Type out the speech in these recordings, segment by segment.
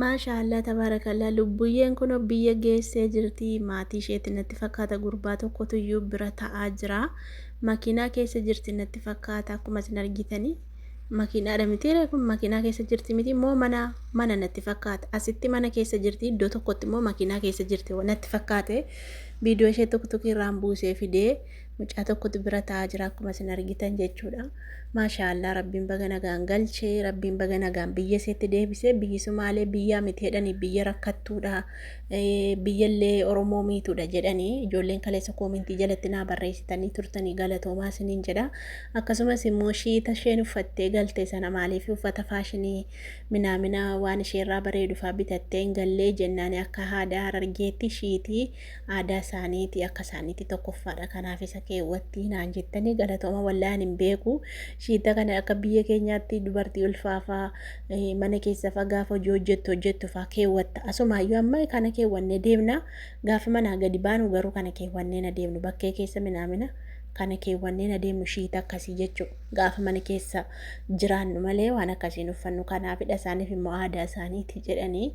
Maasha Allah tabarakallah lubbuyyeen kun biyya geessee jirti, maatii isheetti natti fakkaata, gurbaa tokkotu iyyuu bira ta'aa jira, makiinaa keessa jirti natti fakkaata. Akkuma isin argitanii makiinaadha miti kun, makiinaa keessa jirti miti immoo mana natti fakkaata. Asitti mana keessa jirti, iddoo tokkotti immoo makiinaa keessa jirti natti fakkaate. Viidiyoo ishee tuktukii irraan buusee fidee mucaa tokkotu bira taa'aa jira akkuma isin argitan jechuudha. Maasha Allah, Rabbiin baga nagaan galchee, Rabbiin baga nagaan biyya isheetti deebisee. Biyyi Sumaalee biyyaa miti jedhanii, biyya rakkattuudha, biyyallee Oromoo miituudha jedhanii ijoolleen kaleessa koomentii jalatti naa barreessitanii turtanii, galatoomaa isiniin jedha. Akkasumas immoo shiita isheen uffattee galte sana maaliif uffata faashinii minaamina waan isheerraa bareedu fa'aa bitattee hin gallee jennaan, akka aadaa Harargeetti shiitii aadaa isaaniiti, akka isaaniitti tokkoffaadha, kanaaf isa keewwatti naan jettanii, galatooma. Wallaahi hin beeku shiita kana. Akka biyya keenyaatti dubartii ulfaafaa mana keessa faa gaafa hojii hojjettu faa keewwatta. Asumaayyuu amma kana keewwannee deemna, gaafa manaa gadi baanu garuu kana keewwannee na deemnu, bakkee keessa minaamina kana keewwannee na deemnu, shiita akkasii jechuudha, gaafa mana keessa jiraannu malee waan akkasiin uffannu. Kanaafidha, isaaniif immoo aadaa isaaniiti jedhanii.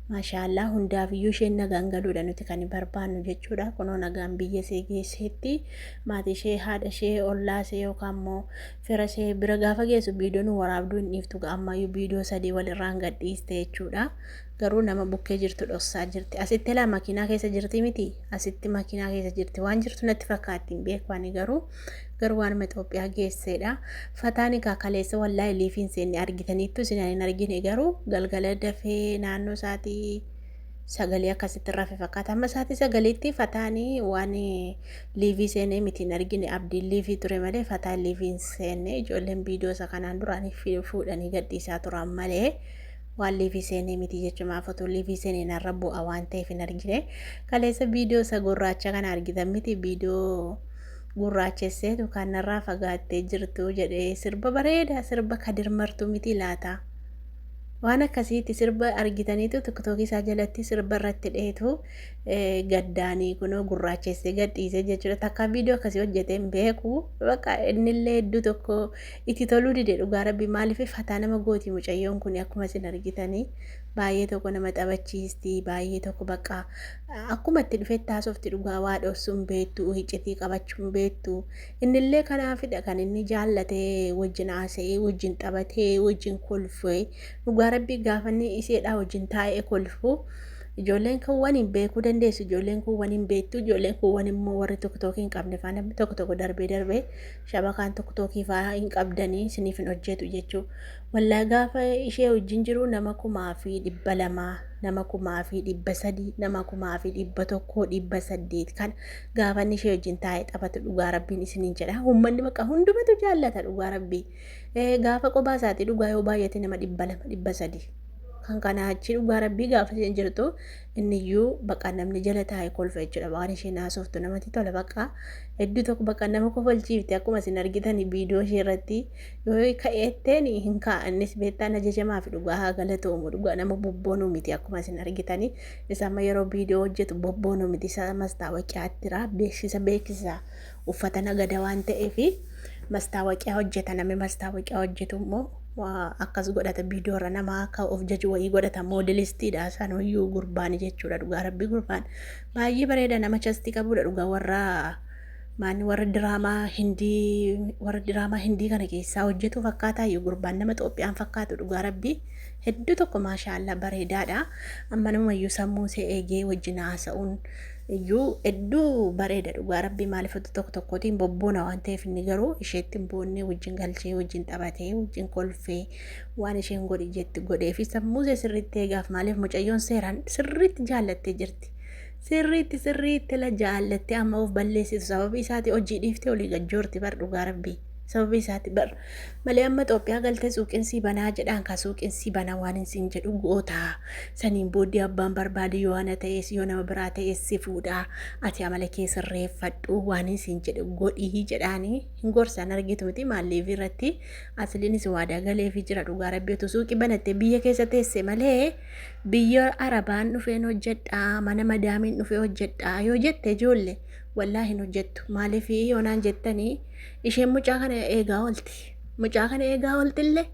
Maashaallah, hundaafiyyuu isheen nagaan galuudha nuti kan barbaannu jechuudha. Kunoo nagaan biyya ishee geesseetti, maatii ishee, haadha ishee, ollaa ishee yookaan immoo fira ishee bira gaafa geessu viidiyoo nu waraabduu hin dhiiftu. Ammayyuu viidiyoo 3 walirraan gadhiiste jechuudha. Garuu nama bukkee jirtu dhoksaa jirti. Asitti laa makiinaa keessa jirti miti, asitti makiinaa keessa jirti waan jirtu natti fakkaatti, hin beeku ani garuu waanuma Itoophiyaa geesseedha. Fataan egaa kaleessa wallaahi liifiin seenne argitaniittu isin, hin argine garuu galgala dafee naannoo isaatii sagalee akkasitti rafe fakkaata. Amma isaatii sagaleetti fataanii waan liivii seenee miti, hin argine. Abdiin liivii ture malee fataan liivii hin seenne. Ijoolleen viidiyoo isa kanaan duraan fuudhanii gadhiisaa turan malee waan liivii seenee miti jechuudha. Foto liivii seenee narra bu'a waan ta'eef hin argine. Kaleessa viidiyoo isa gurraacha kana argitan miti, viidiyoo gurraachesseetu kan narraa fagaattee jirtu jedhee sirba bareedaa, sirba Kadir Martuu miti laata? Waan akkasiitti sirba argitaniitu tiktookii isaa jalatti sirba irratti dheetu gaddaanii kunoo gurraachessee gadhiisee jechuudha. Takka viidiyoo akkasii hojjetee hin beeku. Bakka innillee hedduu tokko itti toluu dide dhugaa Rabbi. Maaliif fataa nama gooti mucayyoon kun? Akkuma isin argitanii baay'ee tokko nama taphachiisti, baay'ee tokko bakka akkuma itti dhufetti haasofti dhugaa, waa dhoksuu hin beektu, iccitii qabachuu hin beektu. Innillee kanaafidha kan inni jaallatee wajjin haasa'ee, wajjin taphatee, wajjin kolfee. Dhugaa Rabbii gaafa inni iseedhaa wajjin taa'ee kolfu ijoolleen kun waniin beekuu dandeessu, ijoolleen kun waniin beektu, ijoolleen kun wan immoo warri tiktookii hin qabne faa, namni tokko tokko darbee darbee shabakaan tiktookii faa hin qabdanii isiniif hin hojjetu jechuudha. Wallaahi gaafa ishee wajjin jiru nama 2,200, nama 3,300, nama 1,100, 800 kan gaafa inni ishee wajjin taa'ee taphatu, dhugaa Rabbiin isiniin jedha. Uummanni bakka hundumatu jaallata dhugaa Rabbii. Gaafa kophaa isaatii dhugaa yoo baay'ate nama 200, 300. Kan kana achi dhugaa Rabbii gaafa isheen jirtu inniyyuu bakka namni jala taa'ee kolfa jechuudha. Waan isheen haasoftu namatti tola, bakka hedduu tokko bakka nama kofalchiifte. Akkuma isin argitan viidiyoo ishee irratti yoo ka'eetteen hin ka'a, innis beektaan ajajamaa fi dhugaa haa galatoomu, dhugaa nama bobboonuu miti. Akkuma isin argitanii isa amma yeroo viidiyoo hojjetu bobboonuu miti, isa mastaawaqiyaatti beeksisa beeksisa uffata nagada waan ta'eefi mastaawaqiyaa hojjeta. Namni mastaawaqiyaa hojjetu immoo akkas godhata, viidiyoo irra nama akka of jaju wayii godhata, moodelistiidha sanuyyuu gurbaani jechuudha. Dhugaa Rabbii gurbaan baay'ee bareeda, nama chastii qabudha dhugaa. Warra maanni warra diraamaa Hindii kana keessaa hojjetu fakkaataa iyyuu gurbaan nama Itoophiyaan fakkaatu. Dhugaa Rabbii hedduu tokko maashaallaa bareedaadha. Amma namumayyuu sammuu ishee eegee wajjin haasa'uun iyyuu hedduu bareeda dhugaa Rabbii. Maaliif tokko tokkotiin bobboona waan ta'eef, inni garuu isheetti hin boonne, wajjin galchee, wajjin taphatee, wajjin kolfee, waan isheen godhi jetti godhee fi sammuu ishee sirriitti eegaaf. Maaliif mucayyoon seeraan sirriitti jaallattee jirti. Sirriitti sirriitti la jaallattee amma of balleessitu sababii isaati hojii dhiiftee olii gajjoorti bar dhugaa Rabbii. Sababii isaati bar malee amma Itoophiyaa galtee suuqinsii banaa jedhaan ka suuqinsii banaa waan hin siin jedhu gootaa, saniin booddee abbaan barbaade yoo ana ta'es yoo nama biraa ta'es si fuudhaa, ati amala kee sirreeffadhu, waan hin siin jedhu godhii jedhaanii hin gorsaan argitu miti maalliif irratti asliinis waadaa galeefii jira. Dhugaa Rabbii utuu suuqii banattee biyya keessa teesse malee biyya Arabaan dhufeen hojjedhaa, mana madaamiin dhufee hojjedhaa yoo jette ijoollee wallaahi hin hojjettu. Maaliif yoonaan jettanii, isheen mucaa kana eegaa oolti. Mucaa kana eegaa ooltillee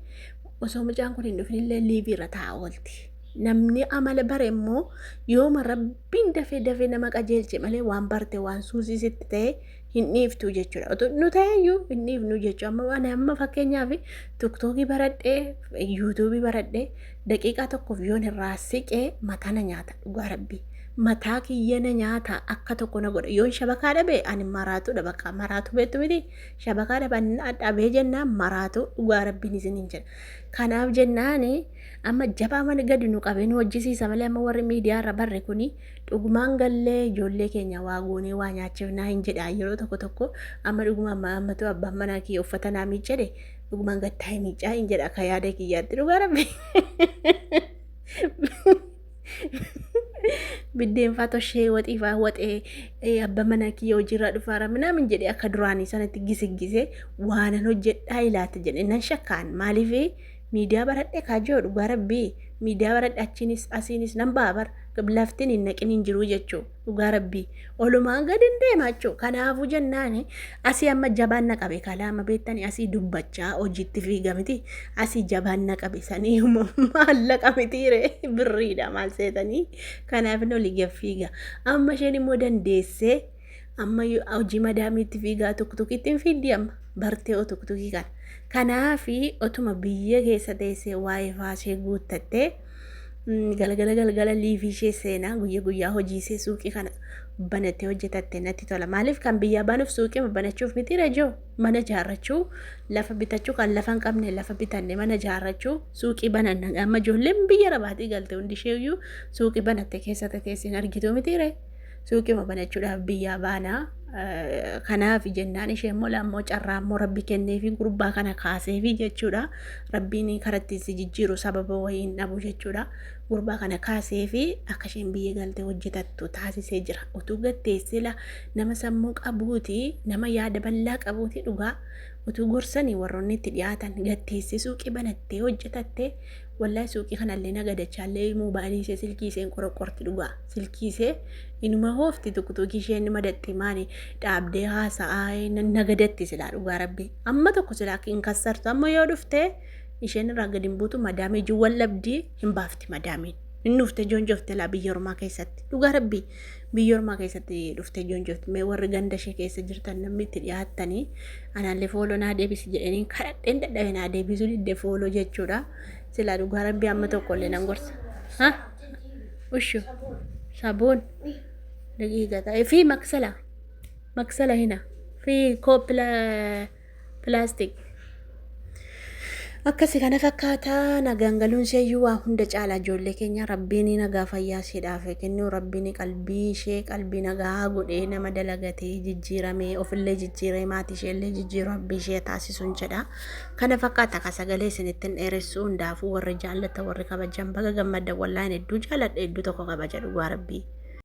osoo mucaan kun hin dhufinillee liivii irra taa'aa oolti. Namni amala bare immoo yooma Rabbiin dafee dafee nama qajeelche malee waan barte waan suusii sitti ta'e hin dhiiftu jechuudha. Otoo nu ta'eyyuu hin dhiifnu jechuudha. Amma waan amma fakkeenyaaf tiktookii baradhee, yuutuubii baradhee, daqiiqaa tokkoof yoon irraa siqee mataa na nyaata, dhugaa Rabbii. Mataa kiyya na nyaata, akka tokko na godha. Yoon shabakaa dhabe ani maraatuudha, bakka maraatu beektu miti. Shabakaa dhaban dhabee jennaan maraatu, dhugaa Rabbiin isiniin jedha. Kanaaf jennaani amma jabaa mana gadi nu qabee nu hojjisiisa malee, amma warri miidiyaa irra barre kuni dhugumaan gallee ijoollee keenya waa goonee waa nyaachifnaa hin jedha yeroo tokko tokko. Amma dhuguma amma ammatu abbaan manaa kiyya uffata naa miiccedhe, dhugumaan gattaa'ee miiccaa hin jedha akka yaada kiyyaatti, dhugaa Rabbi. Biddeen faa toshee, waxii faa waxee, abbaan manaa kiyya hojiirraa dhufaara minaamin jedhee akka duraanii sanatti gisiggisee waanan hojjedhaa ilaata jedhe nan shakkaan. Maaliif miidiyaa baradhe kaajoo, dhugaa Rabbii, miidiyaa baradhe, achiinis asiinis nan ba'a bar, laftiin hin naqin hin jiruu jechuu, dhugaa Rabbii, olumaan gadi hin deema jechuu. Kanaafuu jennaani asii amma jabaan na qabe kalaama beektanii, asii dubbachaa hojiitti fiiga miti, asii jabaan na qabe sanii maallaqa mitiire, birriidha maal seetanii, kanaaf inni olii gad fiiga. Amma isheen immoo dandeessee amma hojii madaamiitti fiigaa, tuktukitti hin fiiddi, amma bartee tuktukii kana. Kanaafi otuma biyya keessa teessee waa'ee faashee guuttattee, galgala galgala liivii ishee seenaa, guyya guyyaa hojii ishee suuqii kana banattee hojjetatte natti tola. Maaliif kan biyyaa baanuuf suuqii banachuuf miti rejoo, mana ijaarrachuu, lafa bitachuu, kan lafa hin qabne lafa bitanne mana ijaarrachuu, suuqii bananna. Amma ijoolleen biyya rabaatii galte hundi ishee iyyuu suuqii banatte keessa teessee argitu miti ree. Suuqii banachuudhaaf biyyaa baanaa. Kanaaf jennaan ishee immoo lammoo carraa immoo Rabbi kenneefi gurbaa kana kaaseefi jechuudha. Rabbiin karatti si jijjiiru sababa wayii hin dhabu jechuudha. Gurbaa kana kaaseefi akka isheen biyya galte hojjetattu taasisee jira. Utuu gatteessee la nama sammuu qabuuti, nama yaada bal'aa qabuuti, dhugaa utuu gorsanii warroonni itti dhiyaatan gatteessee suuqii banattee hojjetattee, wallahi suuqii kanallee nagadachaallee moobaayilii ishee, silkii isheen qoroqqorti, dhugaa silkii ishee inuma hoofti, tuktukii isheen madaxxi maali dhaabdee haasa'aa nagadatti silaa, dhugaa Rabbi, amma tokko silaa hin kassartu. Amma yoo dhufte isheen irraa gadi hin buutu, madaamii ijji labdii hin baafti, madaamiin hin dhufte joonjofte laa biyya ormaa keessatti, dhugaa Rabbi, biyya ormaa keessatti dhuftee joonjofte. Mee warri ganda ishee keessa jirtan, namni itti dhiyaattanii, anaallee follow naa deebisi jedhanii kadhadheen dadhabe, naa deebisuu didde follow jechuudha. Silaa dhugaa Rabbi amma tokkollee nan gorsa. Ha, ushu صابون دقيقة، في مغسلة، مغسلة هنا في كوب بلاستيك. Akkasi kana fakkaata. Nagaan galuun isheeyyuu waa hunda caala. Ijoollee keenya Rabbiin nagaa fayyaa isheedhaaf kennu, Rabbiin qalbii ishee qalbii nagaa godhee, nama dalagatee jijjiiramee, ofillee jijjiiree maatii isheellee jijjiiru Rabbii ishee taasisuun jedha. Kana fakkaata ka sagalee isinitti hin dheeressu. Hundaafuu warri jaallata, warri kabajan, baga gammadda. Wallaahin hedduu jaaladha, hedduu tokko kabaja, dhugaa Rabbii.